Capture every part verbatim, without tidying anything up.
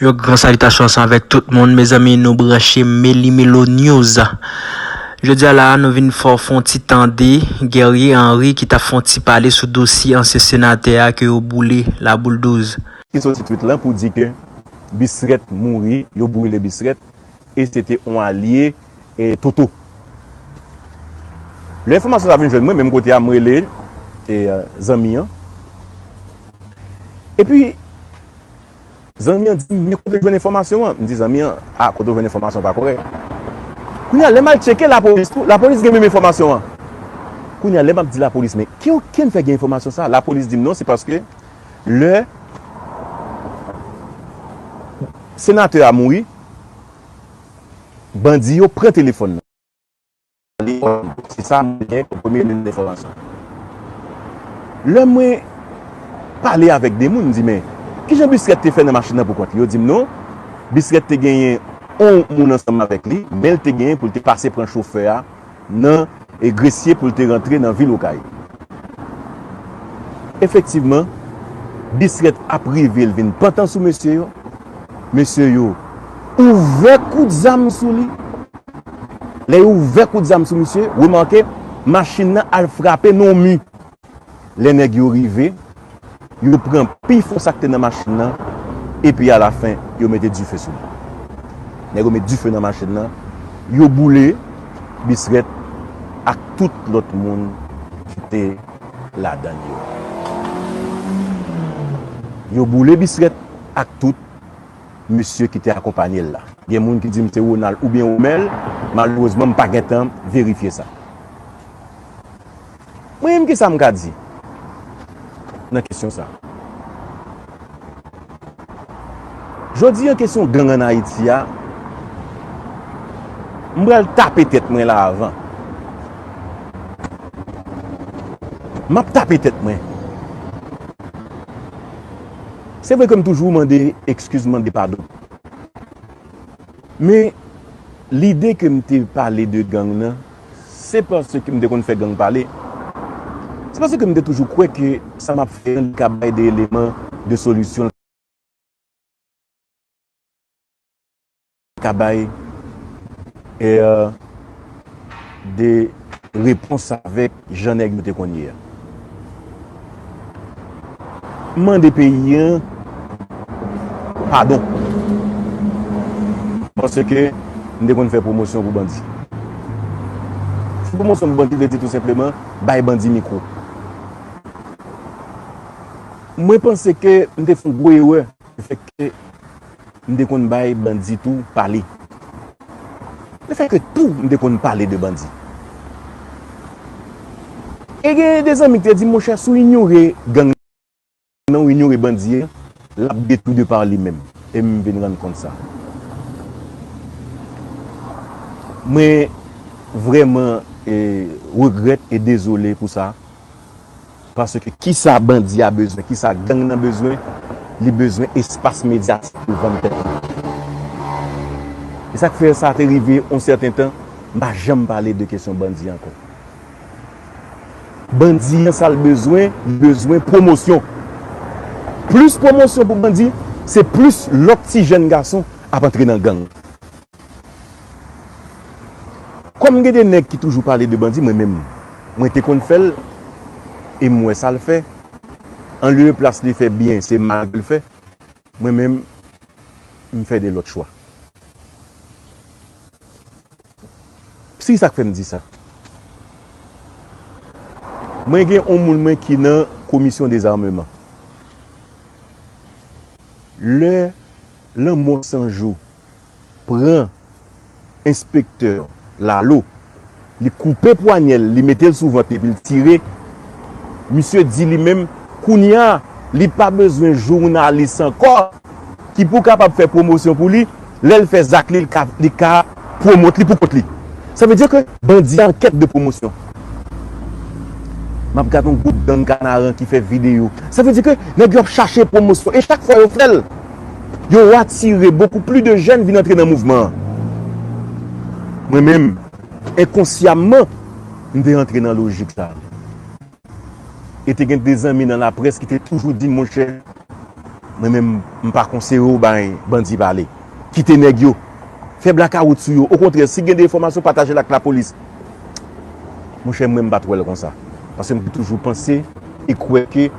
Yon gran salitasyon ansanm avèk tout moun, mezanmi, nou branche Meli Melo News. Jodi a la, nou vin fè w fè yon ti tande Guerrier Henry ki t ap fè yon ti pale sou dosye ansyen senatè a ke yo boule Laboul douz. Ki soti tweet lan pou di ke Bisrèt mouri, yo boule Bisrèt, e se te yon alye, e, Toto. Lè enfòmasyon sa vin jwenn mwen, menm kote a, m rele, e, zanmi an. Epi, zanmi an di m, "Men kote w jwenn enfòmasyon an?" M di zanmi an, "A, kote w jwenn enfòmasyon pa kòrèk." Kounye a, lè m al tcheke lapolis tou, lapolis gen menm enfòmasyon an. Kounye a, lè m ap di lapolis, "Men ki, ki n fè gen enfòmasyon sa?" Lapolis di m, "Non, se paske lè senatè a mouri, bandi yo pran telefòn nan." Se sa mwen gen kòm premye eleman enfòmasyon. Lè mwen pale avèk de moun, m di, "Men, kijan Bisrèt te fè nan machin nan pou kont li?" Yo di m, "Non, Bisrèt te genyen yon moun ansanm avèk li, men l te genyen pou l te pase pran chofè a nan, e, Gresye pou l te rantre nan vil Okay." Efektivman, Bisrèt ap rive, l vin pantan sou mesye yo. Mesye yo ouvè kout zam sou li. Lè yo ouvè kout zam sou misye, remake, machin nan al frape nan yon mi. Lè nèg yo rive, yo pran pi fò sa k te nan machin nan, epi alafen, yo mete dife sou li. Nèg yo met dife nan machin nan, yo boule Bisrèt ak tout lòt moun ki te ladann yo. Yo boule Bisrèt ak tout mesye ki te akonpanye l la. Gen moun ki di m se Ronald oubyen Womèl, malerezman, m pa gentan verifye sa. Mwen menm, kisa m ka di nan kesyon sa? Jodi a, kesyon gang ann Ayiti a, m pral tape tèt mwen la avan. M ap tape tèt mwen. Se vre ke m toujou mande ekskiz, mande padon. Men, lide ke m te pale de gang nan, se paske m te konn fè gang pale. Se paske m te toujou kwè ke sa m ap fè an, li ka bay de eleman de solisyon, li ka bay, e, de repons avèk jan nèg yo te konn ye a. M mande peyi an padon. Paske m te konn fè pwomosyon pou bandi. Fè pwomosyon pou bandi vle di tou senpleman bay bandi mikwo. Mwen panse ke m te fè yon gwo erè. Lefètke m te konn bay bandi tou pale. Lefètke tou m te konn pale de bandi. E gen de zanmi ki te di m, "Monchè, si w inyore gang nan, w inyore bandi an, l ap detwi de pa li menm." E m vin rann kont sa. Mwen vrèman, e, regrèt e dezole pou sa. Paske kisa bandi a bezwen, kisa gang nan bezwen, li bezwen espas medyatik pou l vann tèt li. E sa k fè sa te rive yon sèten tan, m pa janm pale de kesyon bandi ankò. Bandi an, sa l bezwen, li bezwen pwomosyon. Plis pwomosyon pou bandi, se plis lòt ti jèn gason ap antre nan gang. Kòm gen de nèg ki toujou pale de bandi, mwen menm, mwen te konn fè l, e m wè sa l fè. Anlye plas li fè byen, se mal ke l fè. Mwen menm, m fè de lòt chwa. Si sa k fè m di sa? Mwen gen yon moun mwen ki nan komisyon dezameman. Lè Lanmò San Jou pran enspektè Lalo, li koupe pwanyè l, li mete l sou vant li epi l tire. Misye di li menm, kounye a, li pa bezwen jounalis ankò ki pou kapab fè pwomosyon pou li. Lè l fè zak li, li ka, li ka pwomot li pou kont li. Sa vle di ke bandi a an kèt de pwomosyon. M ap gade yon gwoup gang Kanaran ki fè videyo. Sa vle di ke nèg yo ap chache pwomosyon. E chak fwa yo fè l, yo atire bokou plis de jèn vin antre nan mouvman an. Mwen menm, enkonsyamman, m te rantre nan lojik sa a. E te gen de zanmi nan laprès ki te toujou di m, "Monchè, Mwen menm, m pa konseye w bay bandi pale. Kite nèg yo. Fè blakawout sou yo. Okontrè, si gen de enfòmasyon, pataje l ak lapolis. Monchè, mwen, m pa t wè l konsa. Paske m te toujou panse e kwè ke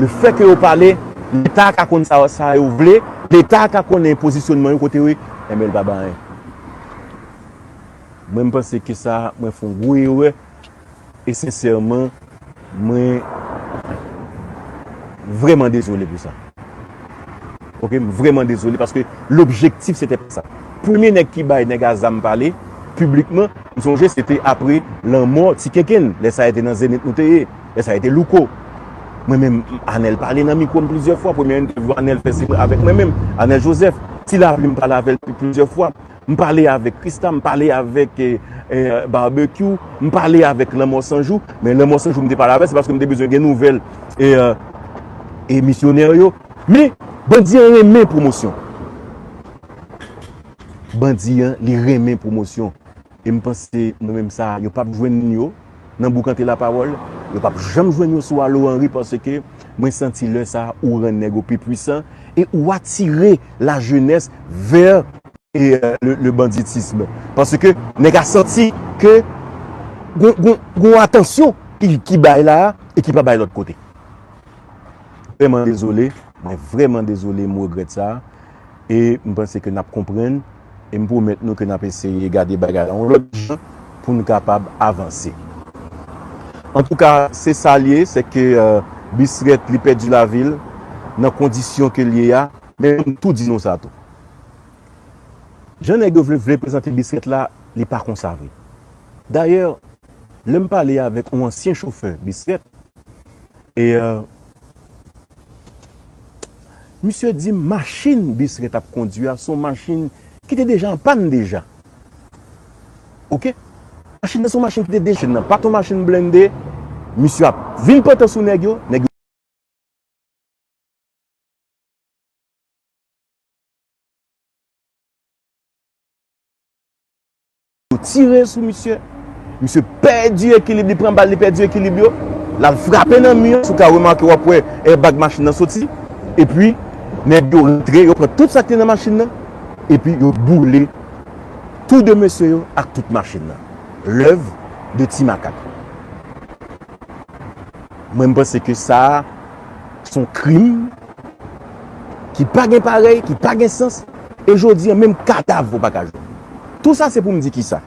lefètke yo pale, Leta ka konn sa, sa yo vle, Leta ka konnen pozisyonman yo kote yo ye, enben l pa ba anyen. Mwen, m panse ke sa, mwen fè yon gwo erè. E sensèman, mwen vrèman dezole pou sa. Oke, m vrèman dezole paske lobjektif se te pa sa. Premye nèg ki bay nèg a zam pale piblikman, m sonje se te apre lanmò Ti Kenkenn, lè sa a te nan Zenith nou te ye, lè sa a te Louko. Mwen menm, Anèl pale nan mikwo m plizyè fwa. Premye entèvyou Anèl fè se avèk mwen menm, Anèl Joseph. Ti Lapli m pale avè l plizyè fwa. M pale avèk Krista, m pale avèk eh, eh, Barbecue, m pale avèk Lanmò San Jou, men Lanmò San Jou m te pale avè l, se paske m te bezwen gen nouvèl eh, eh, misyonè yo. Men, bandi an renmen pwomosyon. Bandi an, li renmen pwomosyon. E m panse, mwen menm sa, yo p ap jwenn yo nan boukante lapawòl, yo p ap janm jwenn yo sou Alo Henry, paske mwen santi lè sa a, ou rann nèg yo pi pwisan e ou atire lajenès vè e, euh, le, le banditisme. Paske nèg a santi ke gon, gon, gon atansyon ki, ki bay la a e ki pa bay lòt kote. Vrèman dezole, mwen vrèman dezole, m regrèt sa. E m panse ke n ap konprann, e m pwomèt nou ke n ap eseye gade bagay la yon lòt jan pou n kapab avanse. Antouka, se sa l ye, se ke euh, Bisrèt li pèdi lavi l nan kondisyon ke l ye a, men m tou di nou sa tou. Jan nèg yo vle, vle prezante Bisrèt la, li pa konsa vre. Dayè, lè m pale avèk yon ansyen chofè Bisrèt, e euh, misye di m machin Bisrèt ap kondui a se yon machin ki te deja an pàn deja. Oke? Machin nan se yon machin ki te deja nan, pa t yon machin blende. Misye ap vin pantan sou nèg yo, nèg yo tire sou misye. Misye pèdi ekilib, li pran bal, li pèdi ekilib yo. L al frape nan mi an, si w ka remake, w ap wè airbag machin nan soti. Epi, nèg yo rantre, yo pran tout sa k te nan machin nan. Epi, yo boule tou de mesye yo ak tout machin nan. Lèv de ti makak. Mwen, m panse ke sa a, se yon krim ki pa gen parèy, ki pa gen sans, e jodi a, menm kadav ou pa ka jwenn. Tou sa, se pou m di kisa.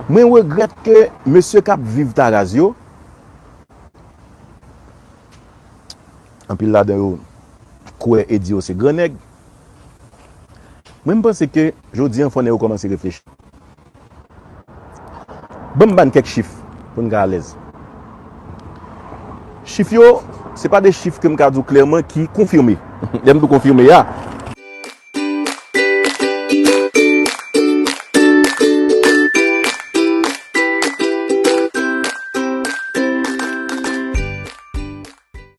Mwen regrèt ke mesye k ap viv Taraz yo, anpil ladan yo kwè e di yo se gran nèg. Mwen, m panse ke jodi a, fò nèg yo kòmanse reflechi. Ban m ba n kèk chif pou n ka alèz. Chif yo, se pa de chif ke m ka di w klèman ki konfime. Lè m di w konfime a,